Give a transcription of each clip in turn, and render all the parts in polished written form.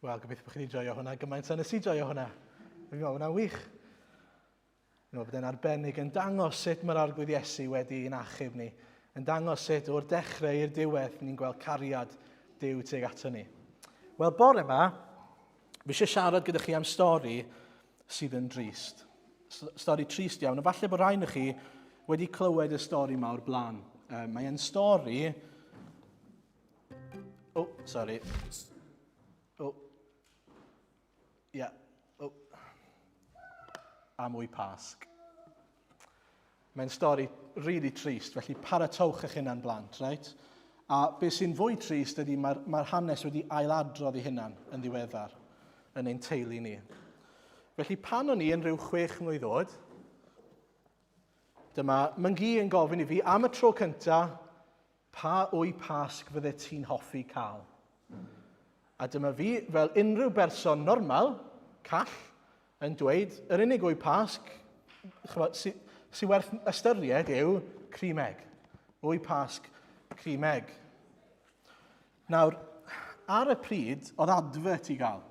Wel, gobeithio bod chi wedi joio hwnna gymaint a nes i joio hwnna. Fi'n meddwl hwnna'n wych. Fi'n meddwl bod e'n arbennig yn dangos sut mae'r Arglwydd Iesu wedi ein achub ni. Yn dangos sut o'r dechrau i'r diwedd ni'n gweld cariad Duw tuag ato ni. Wel, bore yma, fi eisiau siarad gyda chi am stori sydd yn drist. Stori trist iawn. A falle bod rhain o chi wedi clywed y stori yma o'r blaen. Mae e'n stori Oh, sorry. Oh. Yeah. Oh. A mwy pasg. Mae'n stori really trist, felly paratowch eich hunan blant, right? A beth sy'n fwy trist ydy mae'r mae hanes wedi ailadrodd ei hunan yn ddiweddar yn ein teulu ni. Felly pan o'n i yn rhyw chwech mlwydd oed, dyma Myngi yn gofyn i fi am y tro cyntaf Pa wy Pasg fyddet ti'n hoffi cael? A dyma fi, fel unrhyw berson normal, call, yn dweud, yr unig wy Pasg chymod, sy, sy werth ystyried yw cream egg. Wy Pasg cream egg. Nawr, ar y pryd, oedd advert i gael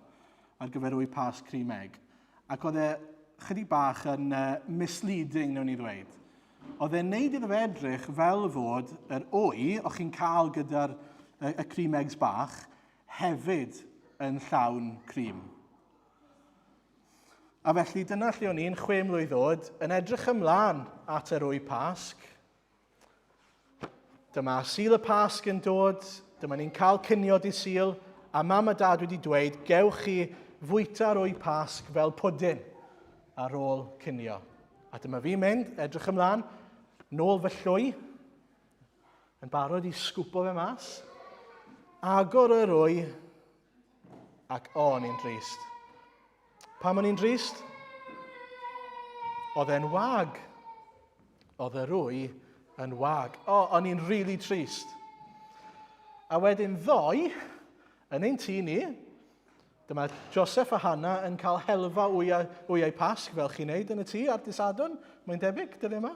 ar gyfer wy Pasg cream egg, ac oedd e chydig bach yn uh, misleading, newn ni ddweud. Oedd e'n neud iddo fe edrych fel fod yr wy o'ch chi'n cael gyda'r y, y cream eggs bach hefyd yn llawn cream. A felly dyna lle o'n i'n chwe mlwydd oed yn edrych ymlaen at yr wy Pasg. Dyma Sul y Pasg yn dod, dyma ni'n cael cinio di Sul, a mam a dad wedi dweud, gewch chi fwyta'r wy Pasg fel pwdin ar ôl cinio. A dyma fi'n mynd, edrych ymlaen, nôl fy llwy, yn barod i sgwpo fe mas, agor yr wy, ac o, o'n i'n drist. Pam o'n i'n drist? Oedd e'n wag. Oedd yr wy yn wag. O, o'n i'n really trist. A wedyn ddoe, yn ein tŷ ni, Dyma Joseph a Hannah yn cael helfa wyau, wyau Pasg, fel chi'n neud yn y tŷ ar dy Sadwrn, mae'n debyg, dyddiau yma.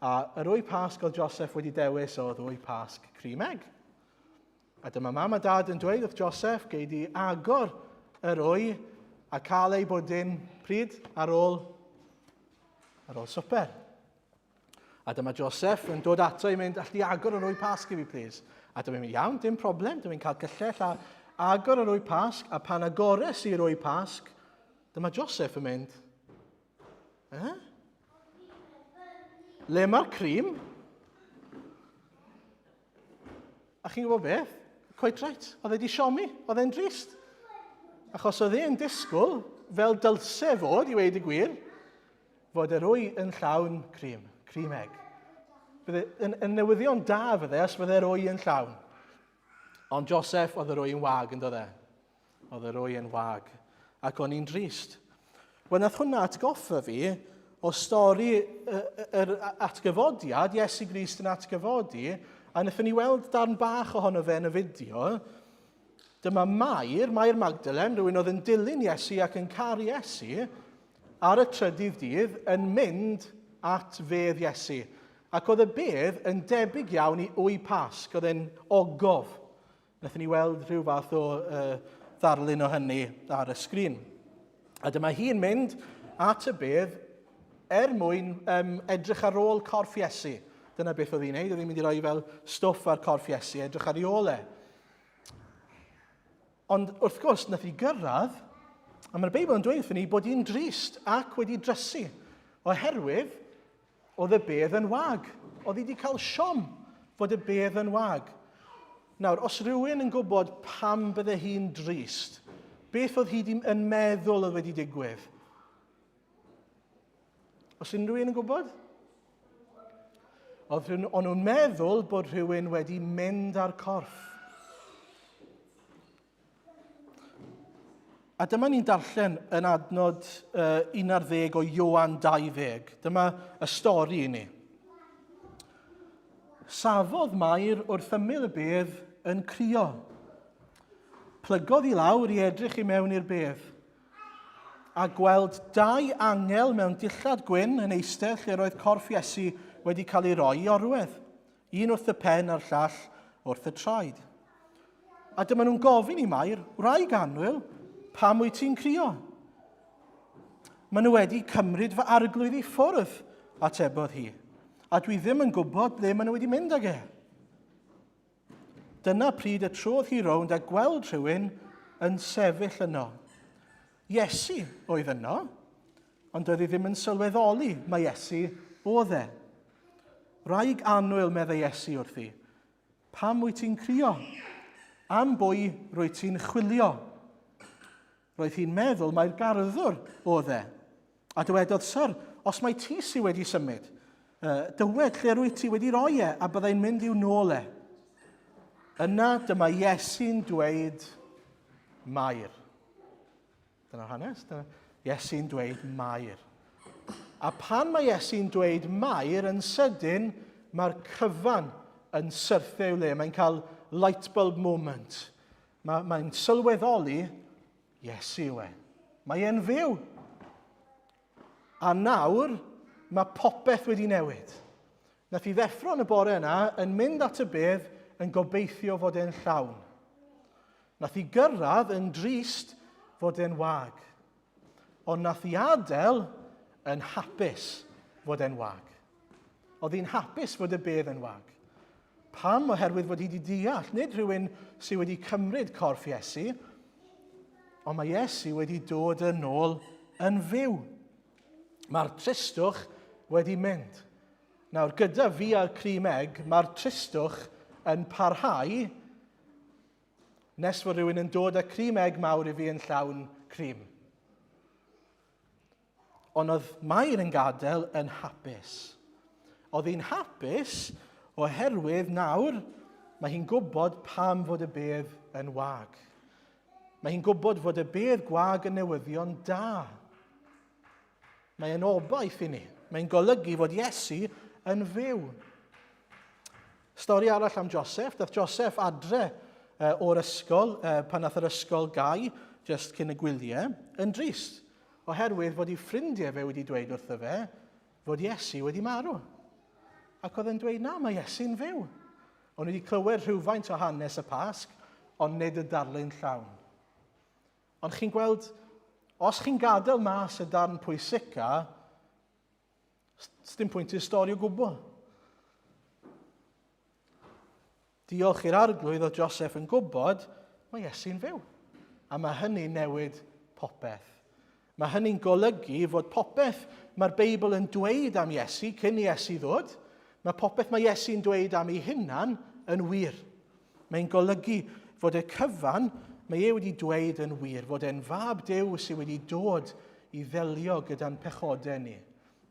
A yr wy Pasg oedd Joseph wedi dewis oedd wy Pasg cream egg. A dyma mam a dad yn dweud wrth Joseph, gei di agor yr wy a cael ei bwdin pryd ar ôl, ar ôl swper. A dyma Joseph yn dod ato i mynd, allu di agor yr wy pasg i fi, please? A dyma mynd, iawn, dim problem, dwi'n cael cyllell a agor yr wy pasg, a pan agores i'r wy pasg, dyma Joseph yn mynd, eh? Le mae'r cream? A chi'n gwybod beth? Quite right. Oedd e wedi siomi. Oedd e'n drist. Achos oedd e'n disgwyl, fel dylse fod, i weid y gwir, fod yr wy yn llawn cream, cream egg. Bydde, yn, yn newyddion da fydde os fydde'r wy yn llawn. Ond Joseph, oedd yr wy yn wag yn dod e. Oedd yr wy yn wag. Ac o'n i'n drist. Wel, nath hwnna atgoffa fi o stori yr atgyfodiad, Iesu Grist yn atgyfodi, a wnaethon ni weld darn bach ohono fe yn y fideo. Dyma Mair, Mair Magdalen, rhywun oedd yn dilyn Iesu ac yn caru Iesu, ar y trydydd dydd yn mynd at fedd Iesu. Ac oedd y bedd yn debyg iawn i wy Pasg, oedd e'n ogof. Wnaethon ni weld rhyw fath o uh, ddarlun o hynny ar y sgrin. A dyma hi'n mynd at y bedd er mwyn um, edrych ar ôl corff Iesu. Dyna beth oedd hi'n neud, oedd hi'n mynd i roi fel stwff ar corff Iesu, edrych ar ei ôl e. Ond wrth gwrs, nath hi gyrraedd, a mae'r Beibl yn dweud wrthyn ni bod hi'n drist ac wedi drysu, oherwydd Oedd y bedd yn wag. Oedd hi wedi cael siom fod y bedd yn wag. Nawr, os rhywun yn gwybod pam bydde hi'n drist, beth oedd hi yn meddwl oedd wedi digwydd? Os unrhyw un yn gwybod? Oedd rhywun, o'n nhw'n meddwl bod rhywun wedi mynd â'r corff. A dyma ni'n darllen yn adnod uh, 11 o Ioan 20. Dyma y stori i ni. Safodd Mair wrth ymyl y bedd yn crio. Plygodd i lawr i edrych i mewn i'r bedd, a gweld dau angel mewn dillad gwyn yn eistedd lle roedd corff Iesu wedi cael ei roi i orwedd, un wrth y pen a'r llall wrth y traed. A dyma nhw'n gofyn i Mair, wraig annwyl, pam wyt ti'n crio? Maen nhw wedi cymryd fy arglwydd i ffwrdd, atebodd hi, a dwi ddim yn gwybod ble maen nhw wedi mynd ag e. Dyna pryd y trodd hi rownd a gweld rhywun yn sefyll yno. Iesu oedd yno, ond doedd hi ddim yn sylweddoli mae Iesu oedd e. Rhaig annwyl, meddai Iesu wrthi, pam wyt ti'n crio? Am bwy rwyt ti'n chwilio? Roedd hi'n meddwl mai'r garddwr oedd e. A dywedodd, Syr, os mai ti sy wedi symud, uh, dywed lle rwyt ti wedi roi e, a byddai'n mynd i'w nôl e. Yna dyma Iesu'n dweud Mair. Dyna'r hanes. Dyna Iesu'n dweud Mair. A pan mae Iesu'n dweud Mair, yn sydyn, mae'r cyfan yn syrthio i'w le. Mae'n cael light bulb moment. Mae, mae'n sylweddoli, Iesu yw e. Mae e'n fyw. A nawr, mae popeth wedi newid. Nath i ddeffro yn y bore yna yn mynd at y bedd yn gobeithio fod e'n llawn. Nath i gyrraedd yn drist fod e'n wag. Ond nath i adael yn hapus fod e'n wag. Oedd hi'n hapus fod y bedd yn wag. Pam? Oherwydd fod hi wedi deall, nid rhywun sydd wedi cymryd corff Iesu, ond mae Iesu wedi dod yn ôl yn fyw. Mae'r tristwch wedi mynd. Nawr, gyda fi a'r cream egg, mae'r tristwch yn parhau nes fod rhywun yn dod â cream egg mawr i fi yn llawn cream. Ond oedd Mair yn gadael yn hapus. Oedd hi'n hapus oherwydd nawr mae hi'n gwybod pam fod y bedd yn wag. Mae hi'n gwybod fod y bedd gwag yn newyddion da. Mae e'n obaith i ni. Mae'n golygu fod Iesu yn fyw. Stori arall am Joseph. Dath Joseph adre o'r ysgol pan nath yr ysgol gau just cyn y gwyliau yn drist oherwydd fod ei ffrindiau fe wedi dweud wrtho fe fod Iesu wedi marw. Ac oedd e'n dweud, na, mae Iesu'n fyw. O'n wedi clywed rhywfaint o hanes y Pasg, ond nid y darlun llawn. Ond chi'n gweld, os chi'n gadael mas y darn pwysica, Sdim pwynt i'r stori o gwbl. Diolch i'r arglwydd oedd Joseph yn gwybod, mae Iesu'n fyw. A mae hynny'n newid popeth. Mae hynny'n golygu fod popeth mae'r Beibl yn dweud am Iesu cyn i Iesu ddod, mae popeth mae Iesu'n dweud am ei hunan yn wir. Mae'n golygu fod y cyfan mae e wedi dweud yn wir, fod e'n fab Duw sydd wedi dod i ddelio gyda'n pechodau ni.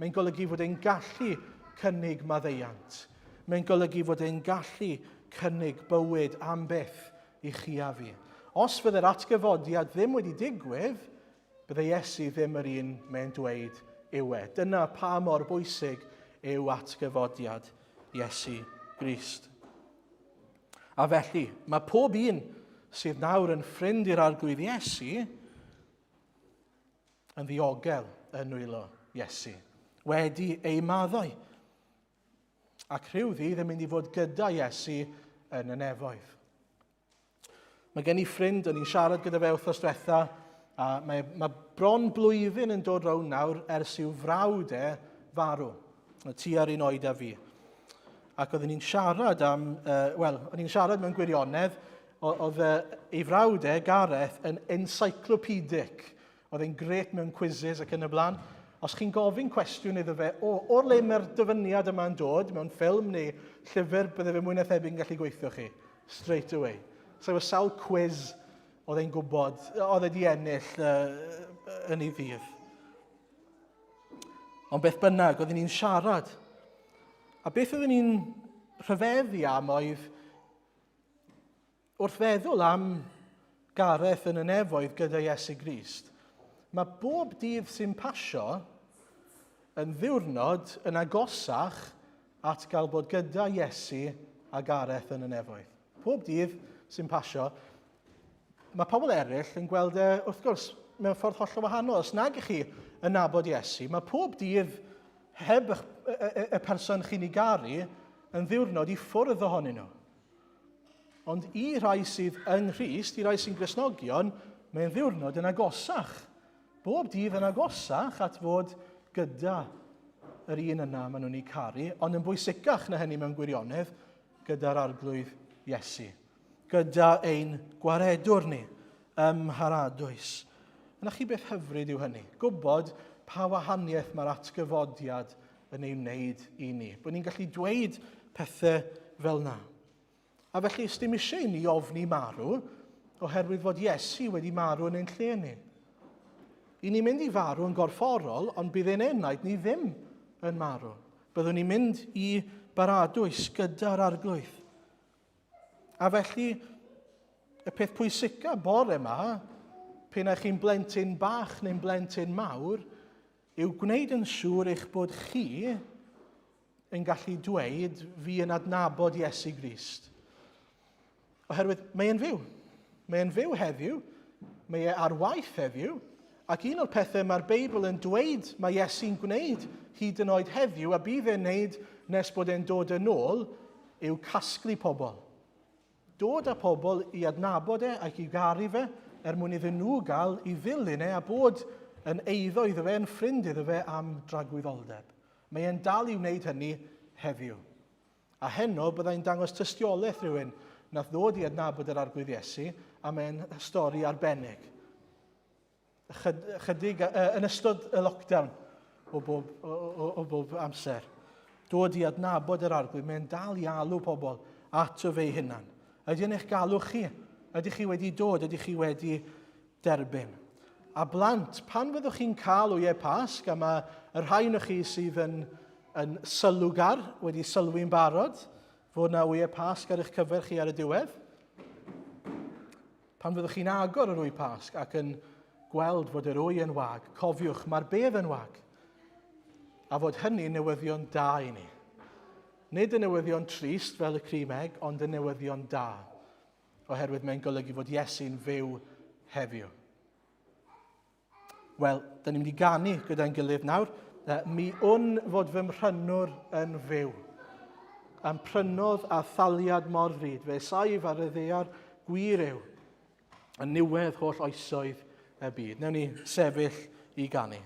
Mae'n golygu fod e'n gallu cynnig maddeuant. Mae'n golygu fod e'n gallu cynnig bywyd am byth i chi a fi. Os fydde'r atgyfodiad ddim wedi digwydd, bydde Iesu ddim yr un mae'n dweud yw e. Dyna pa mor bwysig yw atgyfodiad Iesu Grist. A felly, mae pob un sydd nawr yn ffrind i'r Arglwydd Iesu yn ddiogel yn nwylo Iesu, wedi ei maddau. Ac rhyw ddydd yn mynd i fod gyda Iesu yn y nefoedd. Mae gen i ffrind, o'n i'n siarad gyda fe wythnos diwetha, a mae, mae bron blwyddyn yn dod rownd nawr ers i'w frawd e farw, ti ar un oed â fi. Ac oedden ni'n siarad am, uh, wel, o'n i'n siarad mewn gwirionedd, oedd uh, ei frawd e, Gareth, yn encyclopedic. Oedd e'n gret mewn quizzes ac yn y blaen. Os chi'n gofyn cwestiwn iddo fe, o, o'r le mae'r dyfyniad yma'n dod, mewn ffilm neu llyfr, bydde fe mwy na thebyg yn gallu gweithio chi. Straight away. So oedd sawl quiz oedd e'n gwybod, oedd e wedi ennill uh, yn ei ddydd. Ond beth bynnag, oedden ni'n siarad. A beth oedden ni'n rhyfeddu am oedd, wrth feddwl am Gareth yn y nefoedd gyda Iesu Grist, mae bob dydd sy'n pasio yn ddiwrnod yn agosach at gael bod gyda Iesu a Gareth yn y nefoedd. Pob dydd sy'n pasio, mae pobl eraill yn gweld e, wrth gwrs, mewn ffordd hollol wahanol. Os nag ych chi yn nabod Iesu, mae pob dydd heb y, y, y person chi'n ei garu yn ddiwrnod i ffwrdd ohonyn nhw. Ond i rhai sydd yng Nghrist, i rai sy'n Gristnogion, mae'n ddiwrnod yn agosach. Bob dydd yn agosach at fod gyda yr un yna maen nhw'n ei caru, ond yn bwysicach na hynny mewn gwirionedd, gyda'r Arglwydd Iesu. Gyda ein gwaredwr ni ym mharadwys. Yna chi beth hyfryd yw hynny. Gwybod pa wahaniaeth mae'r atgyfodiad yn ei wneud i ni. Bod ni'n gallu dweud pethau fel na. A felly, sdim eisiau i ni ofni marw, oherwydd fod Iesu wedi marw yn ein lle ni. I ni'n mynd i farw yn gorfforol, ond bydd ein enaid ni ddim yn marw. Byddwn ni'n mynd i baradwys gyda'r arglwydd. A felly, y peth pwysica bore yma, pe na chi'n blentyn bach neu'n blentyn mawr, yw gwneud yn siŵr eich bod chi yn gallu dweud, fi yn adnabod Iesu Grist. Oherwydd mae e'n fyw. Mae e'n fyw heddiw, mae e ar waith heddiw, ac un o'r pethau mae'r Beibl yn dweud mae Iesu'n gwneud hyd yn oed heddiw, a bydd e'n wneud nes bod e'n dod yn ôl, yw casglu pobl. Dod â pobl i adnabod e ac i garu fe, er mwyn iddyn nhw gael i ddilyn e a bod yn eiddo iddo fe, yn ffrind iddo fe am dragwyddoldeb. Mae e'n dal i wneud hynny heddiw. A heno byddai'n dangos tystiolaeth rhywun nath ddod i adnabod yr Arglwydd Iesu, a mae'n stori arbennig. Chydig yn ystod y lockdown o bob, o, o, o bob amser. Dod i adnabod yr arglwydd, mae'n dal i alw pobl ato fe ei hunan. Ydy yn eich galw chi? Ydych chi wedi dod? Ydych chi wedi derbyn? A blant, pan fyddwch chi'n cael wyau Pasg, a mae y rhai o'n chi sydd yn, yn sylwgar wedi sylwi'n barod, fod na wyau Pasg ar eich cyfer chi ar y diwedd, Pan fyddwch chi'n agor yr wy Pasg ac yn gweld fod yr wy yn wag, cofiwch, mae'r bedd yn wag. A fod hynny'n newyddion da i ni. Nid y newyddion trist fel y cream egg, ond y newyddion da. Oherwydd mae'n golygu fod Iesu'n fyw heddiw. Wel, da ni'n mynd i ganu gyda'n gilydd nawr. Mi wn fod fy mhrynwr yn fyw. Am prynodd a thaliad mor ddrud. Fe saif ar y ddaear gwir yw. Yn niwedd holl oesoedd y byd. Newn ni sefyll i ganu.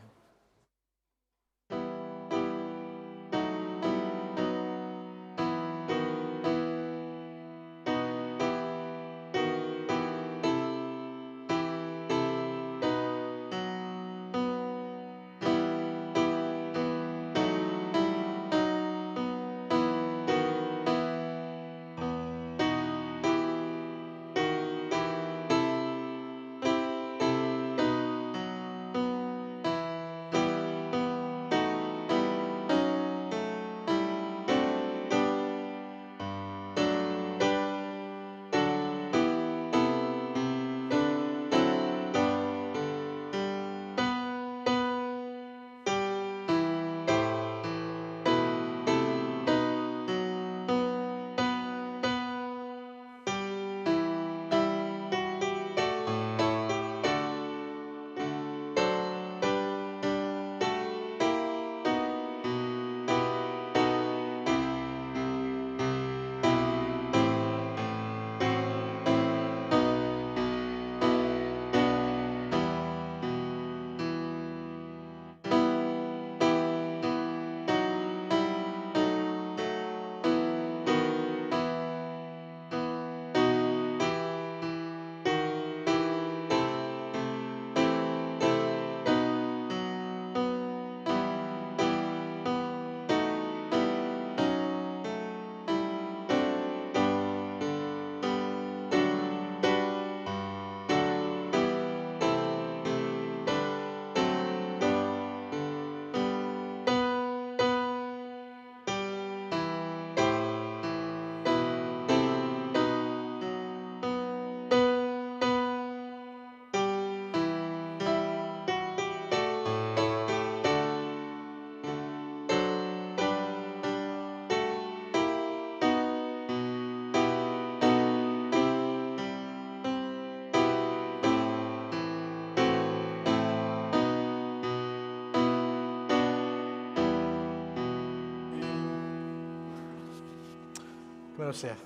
Cymerwch sedd.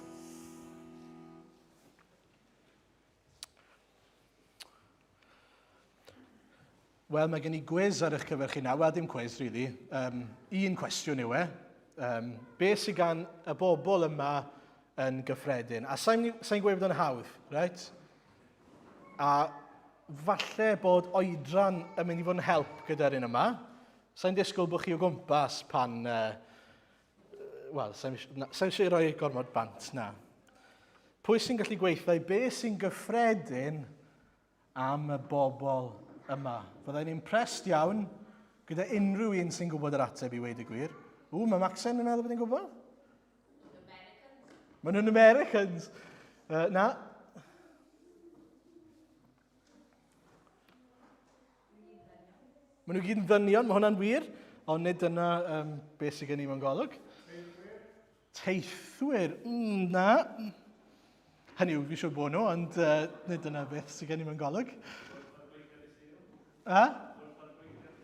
Wel, mae gen i gwis ar eich cyfer chi nawr. Wel, dim cwis, really. Um, un cwestiwn yw e. Um, be sydd gan y bobl yma yn gyffredin? A sa'n sa gweud bod o'n hawdd, right? A falle bod oedran yn mynd i fod yn help gyda'r un yma. Sa'n disgwyl bod chi o gwmpas pan... Uh, Wel, sa'n sa eisiau rhoi gormod bant, na. Pwy sy'n gallu gweithio i be sy'n gyffredin am y bobl yma? Fyddai'n impressed iawn gyda unrhyw un sy'n gwybod yr ateb i weid y gwir. Ww, mae Maxen yn meddwl bod hi'n gwybod? Maen nhw'n Americans. Uh, na. Maen nhw gyd yn ddynion, mae hwnna'n wir, ond nid dyna um, beth sydd gen i mewn golwg. Teithwyr, mm, na. Hynny yw, fi'n siŵr bod nhw, ond uh, nid dyna beth sydd gen i mewn golwg. A?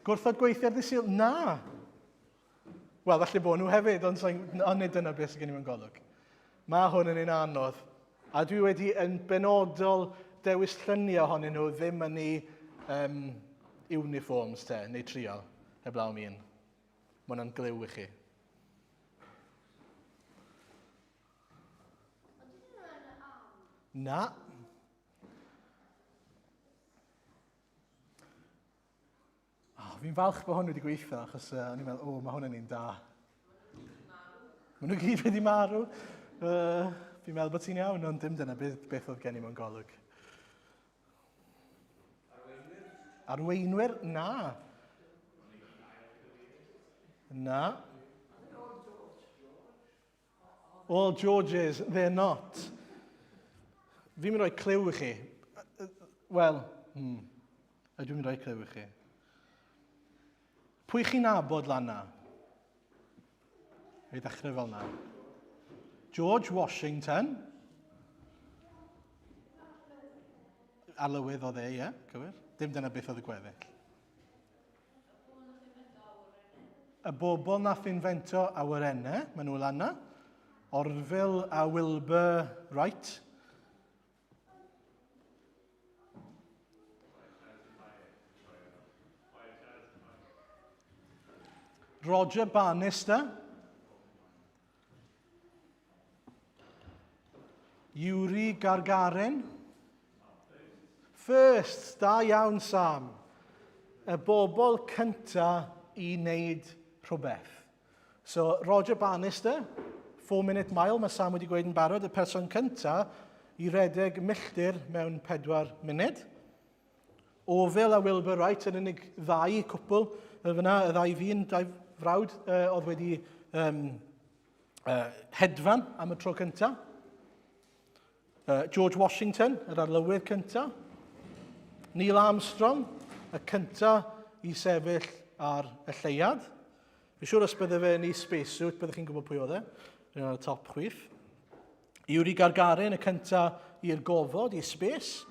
Gwrthod gweithio ar ddydd Sul? Na. Wel, falle bod nhw hefyd, ond, ond nid dyna beth sydd gen i mewn golwg. Mae hwn yn un anodd. A dwi wedi yn benodol dewis lluniau ohonyn nhw ddim yn eu um, uniforms te, neu trial, heblaw am un. Mae hwnna'n glyw i chi. Na. Oh, fi'n falch bod hwn wedi gweithio, achos uh, o'n i'n meddwl, o, oh, mae hwn yn un da. Maen nhw gyd wedi marw. Uh, fi'n meddwl bod ti'n iawn, ond dim dyna beth, beth oedd gen i mewn golwg. Arweinwyr? Arweinwyr? Na. Na. All Georges, they're not. Fi'n mynd rhoi clyw i chi. Wel, hmm. Ydw i'n mynd rhoi clyw i chi. Pwy chi'n nabod lan na? Ei ddechrau fel na. George Washington. Arlywydd oedd e, ie, cywir. Dim dyna beth oedd y gweddill. Y bobl nath invento awyrennau, maen nhw lan na. Orville a Wilbur Wright. Roger Bannister. Yuri Gargaren. First, da iawn Sam. Y bobl cynta i wneud rhywbeth. So, Roger Bannister, 4 minute mile, mae Sam wedi gweud yn barod, y person cynta i redeg milltir mewn 4 munud. Orville a Wilbur Wright yn unig ddau cwpl fyna, y ddau ddyn, dau frawd, uh, oedd wedi um, uh, hedfan am y tro cyntaf. Uh, George Washington, yr arlywydd cyntaf. Neil Armstrong, y cyntaf i sefyll ar y lleiad. Fi'n siŵr os bydde fe yn ei spacesuit, byddech chi'n gwybod pwy oedd e. Rwy'n ar y top chwith. Yuri Gagarin, y cyntaf i'r gofod, i space.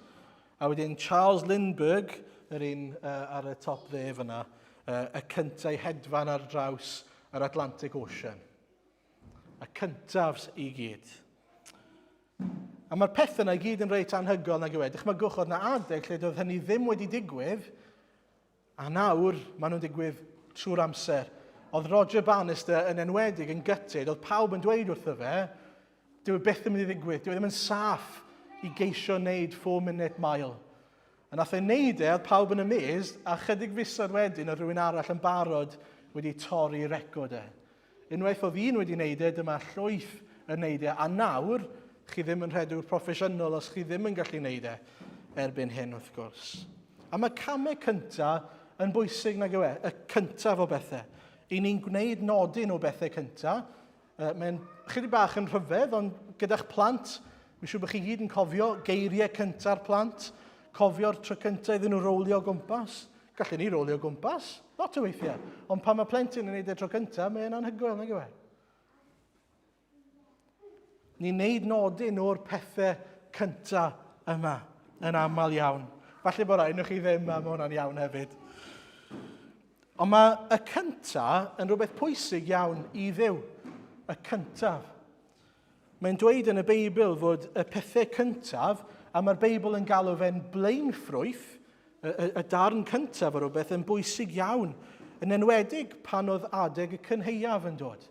A wedyn Charles Lindbergh, yr un uh, ar y top dde fyna, uh, y cyntaf i hedfan ar draws yr Atlantic Ocean. Y cyntaf i gyd. A mae'r pethau yna i gyd yn reit anhygoel nag yw e. Dychmygwch oedd na adeg lle doedd hynny ddim wedi digwydd, A nawr, maen nhw'n digwydd trwy'r amser. Oedd Roger Bannister yn enwedig yn gutted, oedd pawb yn dweud wrtho fe, dyw e byth yn mynd i ddigwydd, dyw e ddim yn saff i geisio wneud 4 minute mile. A nath e wneud e, oedd pawb yn amazed, a chydig fisoedd wedyn oedd rhywun arall yn barod wedi torri record e. Unwaith oedd un wedi wneud e, dyma llwyth yn wneud e, a nawr, chi ddim yn rhedwr proffesiynol os chi ddim yn gallu wneud e erbyn hyn, wrth gwrs. A mae camau cyntaf yn bwysig nag yw e, y cyntaf o bethau. I ni'n gwneud nodyn o bethau cyntaf, mae'n chydig bach yn rhyfedd, ond gyda'ch plant, mi'n siŵr bod chi gyd yn cofio geiriau cynta'r plant, cofio'r tro cyntaf iddyn nhw rowlio o gwmpas. Gallen ni rolio o gwmpas, lot o weithiau. Ond pan mae plentyn yn neud e tro cyntaf, mae'n anhygoel, nag yw e? Ni'n neud nodyn o'r pethau cyntaf yma yn aml iawn. Falle bod rhaid chi ddim, a mae hwnna'n iawn hefyd. Ond mae y cyntaf yn rhywbeth pwysig iawn i Dduw. Y cyntaf. Mae'n dweud yn y Beibl fod y pethau cyntaf, a mae'r Beibl yn galw fe'n blaenffrwyth, y, y, y darn cyntaf o rhywbeth yn bwysig iawn, yn enwedig pan oedd adeg y cynhaeaf yn dod.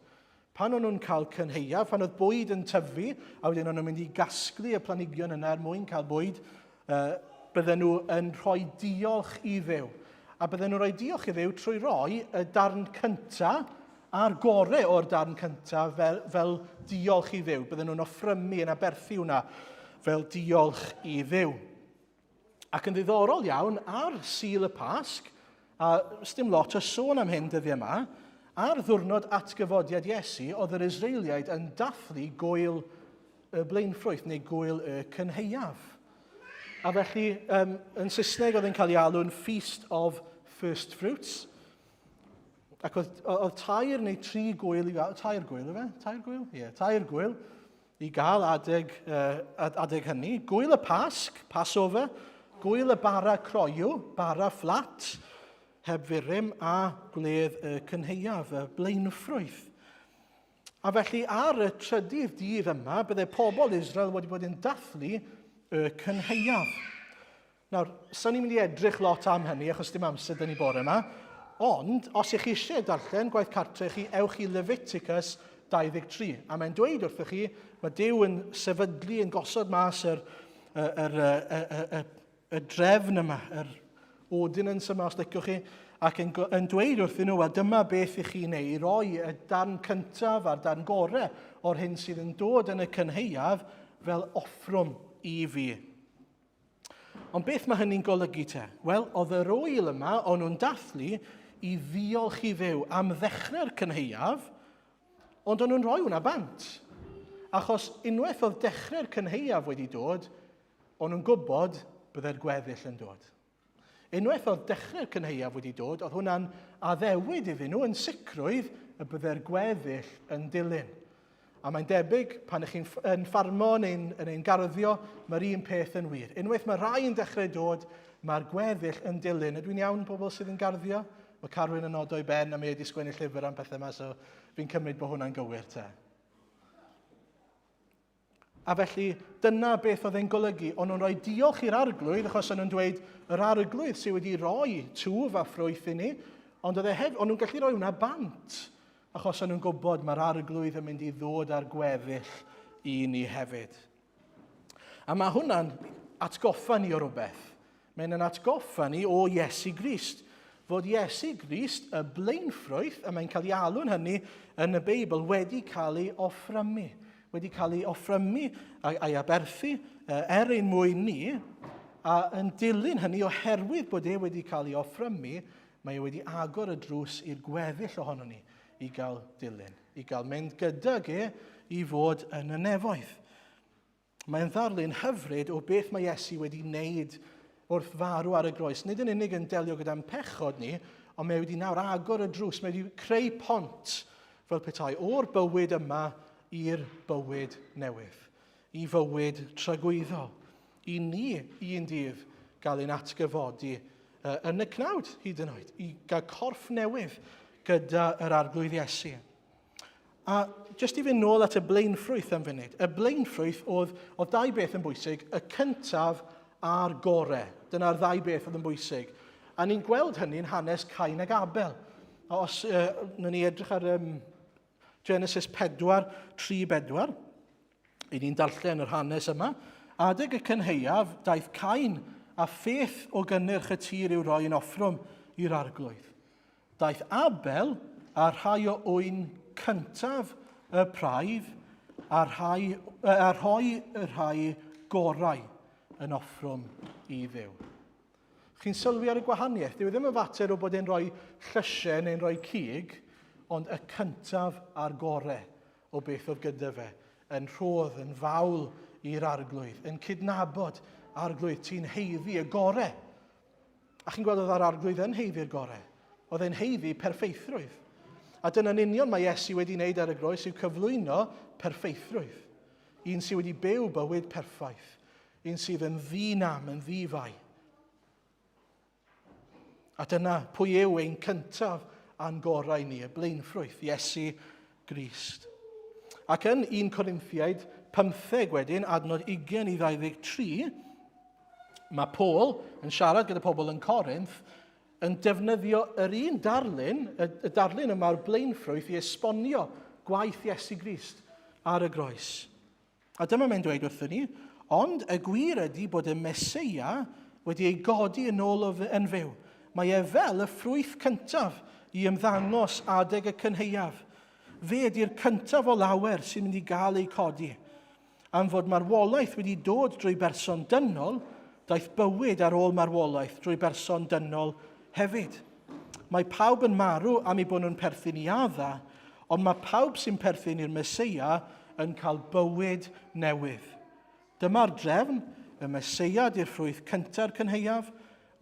Pan o'n nhw'n cael cynhaeaf, pan oedd bwyd yn tyfu, a wedyn o'n nhw'n mynd i gasglu y planhigion yna er mwyn cael bwyd, uh, bydden nhw yn rhoi diolch i Dduw. A bydden nhw'n rhoi diolch i Dduw trwy roi y darn cyntaf a'r gorau o'r darn cyntaf fel, fel diolch i Dduw. Bydden nhw'n offrymu yn aberthu hwnna fel diolch i Dduw. Ac yn ddiddorol iawn, ar Sul y Pasg, a sdim lot o sôn am hyn dyddiau yma, ar ddwrnod atgyfodiad Iesu, oedd yr Israeliaid yn dathlu gwyl y blaenffrwyth neu gwyl y cynhaeaf. A felly, um, yn Saesneg oedd yn cael ei alw'n Feast of First Fruits. Ac oedd, oedd tair neu tri gwyl i gael, tair gwyl efe? Tair gwyl? Ie, yeah, tair gwyl i gael adeg, uh, adeg hynny. Gwyl y Pasg, Passover, gwyl y bara croyw, bara fflat, heb furum, a gwledd y cynhaeaf, y blaenffrwyth. A felly ar y trydydd dydd yma, byddai pobl Israel wedi bod yn dathlu y cynhaeaf. Nawr, sa'n ni'n mynd i edrych lot am hynny, achos dim amser dyn ni bore yma, ond os ych chi eisiau darllen gwaith cartre chi, ewch i Leviticus 23, a mae'n dweud wrthych chi, mae Duw yn sefydlu, yn gosod mas yr, yr, yr, y, y, y drefn yma, yr ordinance yma, os liciwch chi, ac yn, yn dweud wrthyn nhw, wel dyma beth i chi'n ei roi, y darn cyntaf a'r darn gorau o'r hyn sydd yn dod yn y cynhaeaf fel offrwm i fi. Ond beth mae hynny'n golygu te? Wel, oedd yr oel yma, o'n nhw'n dathlu i ddiolch i Dduw am ddechrau'r cynhaeaf, ond o'n nhw'n rhoi hwnna bant. Achos unwaith oedd dechrau'r cynhaeaf wedi dod, o'n nhw'n gwybod byddai'r gweddill yn dod. Unwaith oedd dechrau'r cynhaeaf wedi dod, oedd hwnna'n addewid iddyn nhw yn sicrwydd y byddai'r gweddill yn dilyn. A mae'n debyg, pan ych chi'n yn ffarmo neu'n yn ein garddio, mae'r un peth yn wir. Unwaith mae rhai yn dechrau dod, mae'r gweddill yn dilyn. Ydw i'n iawn, pobl sydd yn garddio? Mae Carwyn yn nodo i ben a mae wedi sgwennu llyfr am pethau yma, so fi'n cymryd bod hwnna'n gywir te. A felly, dyna beth oedd e'n golygu. O'n nhw'n rhoi diolch i'r arglwydd, achos o'n nhw'n dweud, yr arglwydd sydd wedi rhoi twf a ffrwyth i ni, ond oedd e hef, o'n nhw'n gallu rhoi hwnna bant, achos o'n nhw'n gwybod mae'r arglwydd yn mynd i ddod â'r gweddill i ni hefyd. A mae hwnna'n atgoffa ni o rhywbeth. Mae'n yn atgoffa ni o Iesu Grist. Fod Iesu Grist, y blaenffrwyth, a mae'n cael ei alw'n hynny yn y Beibl, wedi cael ei offrymu. Wedi cael ei offrymu a'i aberthu er ein mwyn ni, a yn dilyn hynny, oherwydd bod e wedi cael ei offrymu, mae e wedi agor y drws i'r gweddill ohono ni i gael dilyn, i gael mynd gydag e i fod yn y nefoedd. Mae'n ddarlun hyfryd o beth mae Iesu wedi wneud wrth farw ar y groes. Nid yn unig yn delio gyda'n pechod ni, ond mae wedi nawr agor y drws, mae wedi creu pont fel petai o'r bywyd yma i'r bywyd newydd, i fywyd tragwyddol, i ni un dydd gael ein atgyfodi yn y cnawd hyd yn oed, i gael corff newydd gyda yr Arglwydd Iesu. A jyst i fynd nôl at y blaenffrwyth am funud. Y blaenffrwyth oedd, oedd dau beth yn bwysig, y cyntaf a'r gore. Dyna'r ddau beth oedd yn bwysig. A ni'n gweld hynny'n hanes Cain ag Abel. A os uh, ni edrych ar um, Genesis 4, 3, 4, i ni'n darllen yr hanes yma. Adeg y cynhaeaf, daeth Cain a pheth o gynnyrch y tir i'w roi yn offrwm i'r arglwydd. Daeth Abel â rhai o ŵyn cyntaf y praidd a, rhai, a rhoi y rhai gorau yn offrwm i Dduw. Chi'n sylwi ar y gwahaniaeth? Dyw e ddim yn fater o bod e'n rhoi llysiau neu'n rhoi cig, ond y cyntaf a'r gorau o beth oedd gyda fe, yn rhodd, yn fawl i'r arglwydd, yn cydnabod arglwydd ti'n heiddi y gorau. A chi'n gweld oedd yr arglwydd yn heiddi'r gorau. Oedd e'n heiddi perffeithrwydd. A dyna'n union mae Iesu wedi wneud ar y groes yw cyflwyno perffeithrwydd. Un sydd wedi byw bywyd perffaith. Un sydd yn ddi-nam, yn ddi-fai. A dyna pwy yw ein cyntaf a'n gorau ni, y blaenffrwyth, Iesu Grist. Ac yn 1 Corinthiaid 15 wedyn, adnod 20 i 23, Mae Paul yn siarad gyda pobl yn Corinth yn defnyddio yr un darlun, y, y darlun yma o'r blaenffrwyth i esbonio gwaith Iesu Grist ar y groes. A dyma mae'n dweud wrthyn ni, ond y gwir ydy bod y Meseia wedi ei godi yn ôl o yn fyw. Mae e fel y ffrwyth cyntaf i ymddangos adeg y cynhaeaf. Fe ydy'r cyntaf o lawer sy'n mynd i gael eu codi. Am fod marwolaeth wedi dod drwy berson dynol, daeth bywyd ar ôl marwolaeth drwy berson dynol hefyd. Mae pawb yn marw am eu bod nhw'n perthyn i Adda, ond mae pawb sy'n perthyn i'r Meseia yn cael bywyd newydd. Dyma'r drefn, y Meseia di'r ffrwyth cynta'r cynhaeaf,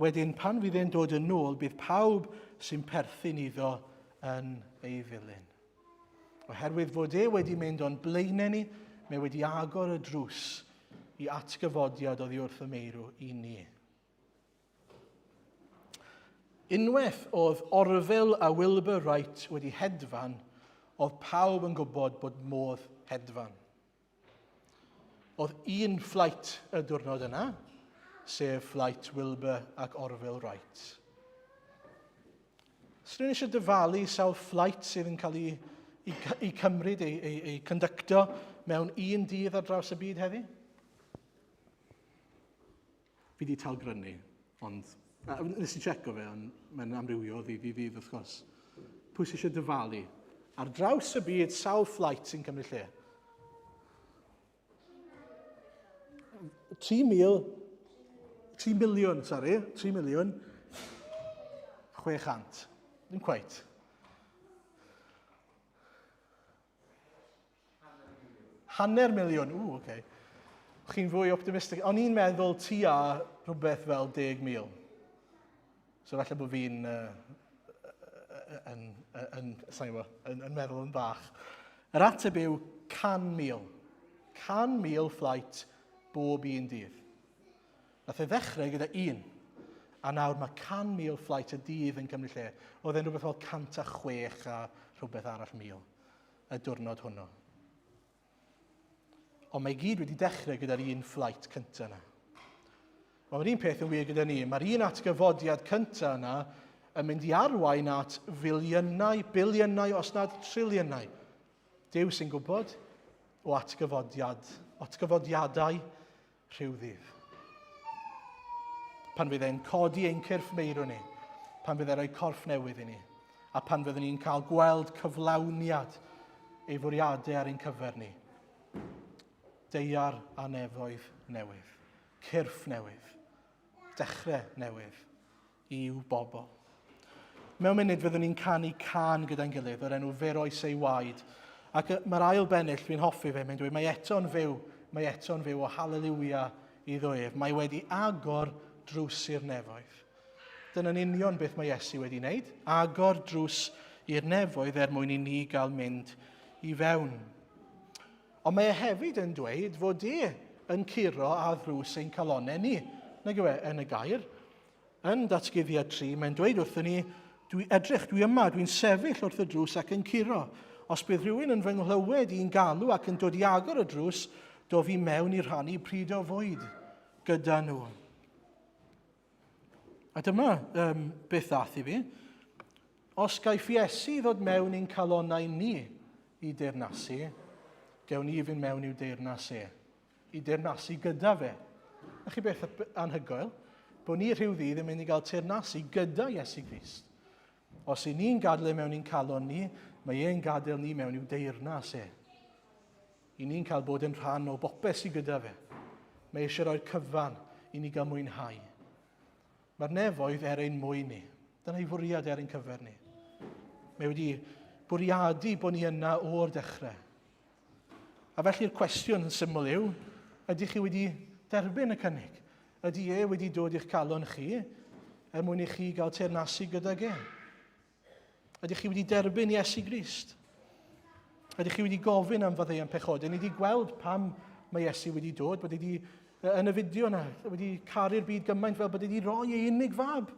wedyn pan fydd e'n dod yn ôl, bydd pawb sy'n perthyn iddo yn ei ddilyn. Oherwydd fod e wedi mynd o'n blaenau ni, mae wedi agor y drws i atgyfodiad oddi wrth y meirw i ni. Unwaith oedd Orville a Wilbur Wright wedi hedfan, oedd pawb yn gwybod bod modd hedfan. Oedd un flight y diwrnod yna, sef flight Wilbur ac Orville Wright. Swn i'n eisiau dyfalu sawl flight sydd yn cael ei, ei, ei cymryd, ei, ei, ei conducto mewn un dydd ar draws y byd heddi? Fi wedi talgrynu, ond a, nes i checo fe, ond mae'n amrywio o ddydd i ddydd wrth gwrs. Pwy sydd eisiau dyfalu? Ar draws y byd, sawl flight sy'n cymryd lle? 3,000, 3 miliwn, sori, 3 miliwn, 600. Ddim quite. Hanner miliwn, ww, oce. Okay. Chi'n fwy optimistig. O'n i'n meddwl tua rhywbeth fel 10,000. So falle bod fi'n uh, yn, yn, yn, yn, yn meddwl yn bach. Yr ateb yw 100,000. 100,000 flight bob un dydd. Nath e ddechrau gyda un, a nawr mae 100,000 flight y dydd yn cymryd lle. Oedd e'n rhywbeth fel 106 a rhywbeth arall mil y diwrnod hwnnw. Ond mae gyd wedi dechrau gyda'r un flight cyntaf yna. Mae'r un peth yn wir gyda ni. Mae'r un atgyfodiad cyntaf yna yn mynd i arwain at filiynau, biliynau, os nad triliynau. Duw sy'n gwybod o atgyfodiad, atgyfodiadau rhyw ddydd. Pan fydd e'n codi ein cyrff meirw ni, pan fydd e'n rhoi corff newydd i ni, a pan fyddwn ni'n cael gweld cyflawniad ei fwriadau ar ein cyfer ni. Deiar a nefoedd newydd, cyrff newydd, dechrau newydd i'w bobl. Mewn munud fyddwn ni'n canu can gyda'n gilydd o'r enw Fe Roes Ei Waed. Ac mae'r ail bennill, dwi'n hoffi fe, mae'n dweud, mae eto'n fyw, mae eto'n fyw o haleliwia iddo ef. Mae wedi agor drws i'r nefoedd. Dyna'n union beth mae Iesu wedi wneud, agor drws i'r nefoedd er mwyn i ni gael mynd i fewn. Ond mae e hefyd yn dweud fod e yn curo ar ddrws ein calonnau ni. Nag yw e yn y gair? Yn Datguddiad 3, mae'n dweud wrthyn ni, dwi edrych, dwi yma, dwi'n sefyll wrth y drws ac yn curo. Os bydd rhywun yn fy nghlywed i'n galw ac yn dod i agor y drws, dof i mewn i rhannu pryd o fwyd gyda nhw. A dyma um, beth ddath i fi. Os gaiff Iesu ddod mewn i'n calonnau ni i deyrnasu, gewn ni fynd mewn i'w deyrnas e. i deyrnasu gyda fe. A chi beth anhygoel? Bod ni rhyw ddydd yn mynd i gael teyrnasu gyda Iesu Grist. Os i ni'n gadael e mewn i'n calon ni, mae e'n gadael ni mewn i'w deyrnas e. I ni'n cael bod yn rhan o bopeth sydd gyda fe. Mae eisiau rhoi'r cyfan i ni gael mwynhau. Mae'r nefoedd er ein mwyn ni. Dyna ei fwriad er ein cyfer ni. Mae wedi bwriadu bod ni yna o'r dechrau. A felly'r cwestiwn yn syml yw, ydych chi wedi derbyn y cynnig? Ydy e wedi dod i'ch calon chi er mwyn i chi gael teyrnasu gydag e? Ydych chi wedi derbyn Iesu Grist? Ydych chi wedi gofyn am faddeuant pechodau? Ni wedi gweld pam mae Iesu wedi dod, bod wedi, yn y fideo yna, wedi caru'r byd gymaint fel bod wedi rhoi ei unig fab.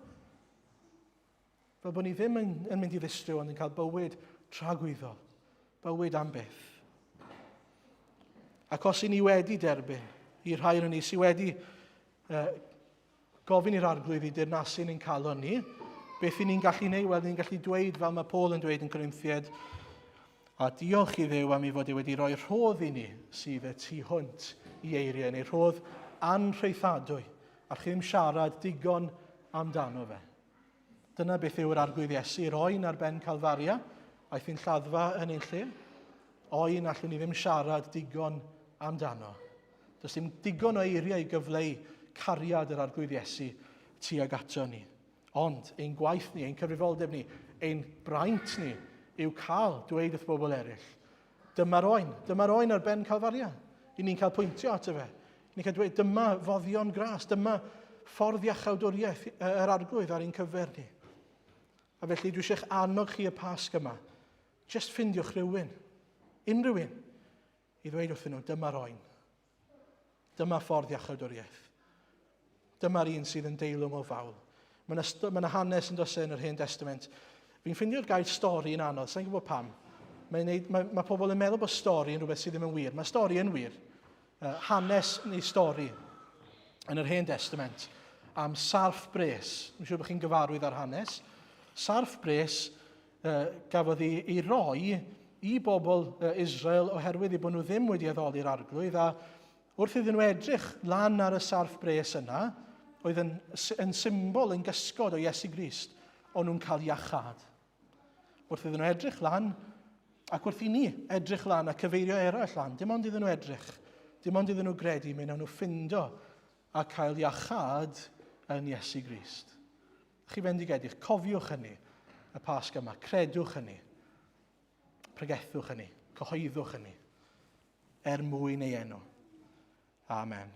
Fel bod ni ddim yn, yn mynd i ddistryw ond yn cael bywyd tragwyddol, bywyd am byth. Ac os i ni wedi derbyn, i'r rhai o'n ni sydd wedi uh, Gofyn i'r Arglwydd i deyrnasu yn ein calon ni. Beth i ni'n gallu neud? Wel, ni'n gallu dweud fel mae Paul yn dweud yn Corinthiad, a diolch i Dduw am ei fod e wedi rhoi rhodd i ni sydd y tu hwnt i eiriau, neu rhodd anrhaethadwy, a chi ddim siarad digon amdano fe. Dyna beth yw'r Arglwydd Iesu, yr oen ar ben Calfaria, aeth i'n lladdfa yn ein lle. Oen allwn ni ddim siarad digon amdano. Does dim digon o eiriau i gyfleu cariad yr Arglwydd Iesu tuag ato ni. Ond ein gwaith ni, ein cyfrifoldeb ni, ein braint ni yw cael dweud wrth bobl eraill, dyma'r oen, dyma'r oen ar ben Calfaria. I ni'n cael pwyntio ato fe. I ni'n cael dweud, dyma foddion gras, dyma ffordd iachawdwriaeth yr Arglwydd ar ein cyfer ni. A felly dwi eisiau'ch annog chi y Pasg yma. Just ffindiwch rhywun, unrhyw un, i ddweud wrthyn nhw, dyma'r oen. Dyma ffordd iachawdwriaeth. Dyma'r un sydd yn deilwng o fawl. Mae yna, mae yna hanes yn does e yn yr Hen Testament. Fi'n ffeindio'r gair stori yn anodd, sa'n gwybod pam. Mae'n neud, mae, mae pobl yn meddwl bod stori yn rhywbeth sydd ddim yn wir. Mae stori yn wir. Hanes neu stori yn yr Hen Testament am sarff bres. Dwi'n siŵr bod chi'n gyfarwydd ar hanes. Sarff bres gafodd ei, ei roi i bobl Israel oherwydd eu bod nhw ddim wedi addoli'r arglwydd a wrth iddyn nhw edrych lan ar y sarff bres yna, oedd yn, yn symbol, yn gysgod o Iesu Grist, o'n nhw'n cael iachâd. Wrth iddyn nhw edrych lan, ac wrth i ni edrych lan a cyfeirio eraill lan, dim ond iddyn nhw edrych, dim ond iddyn nhw gredu, mi wnawn nhw ffindo a cael iachâd yn Iesu Grist. Chi fendigedig, cofiwch hynny y Pasg yma, credwch hynny, pregethwch hynny, cyhoeddwch hynny, er mwyn ei enw. Amen.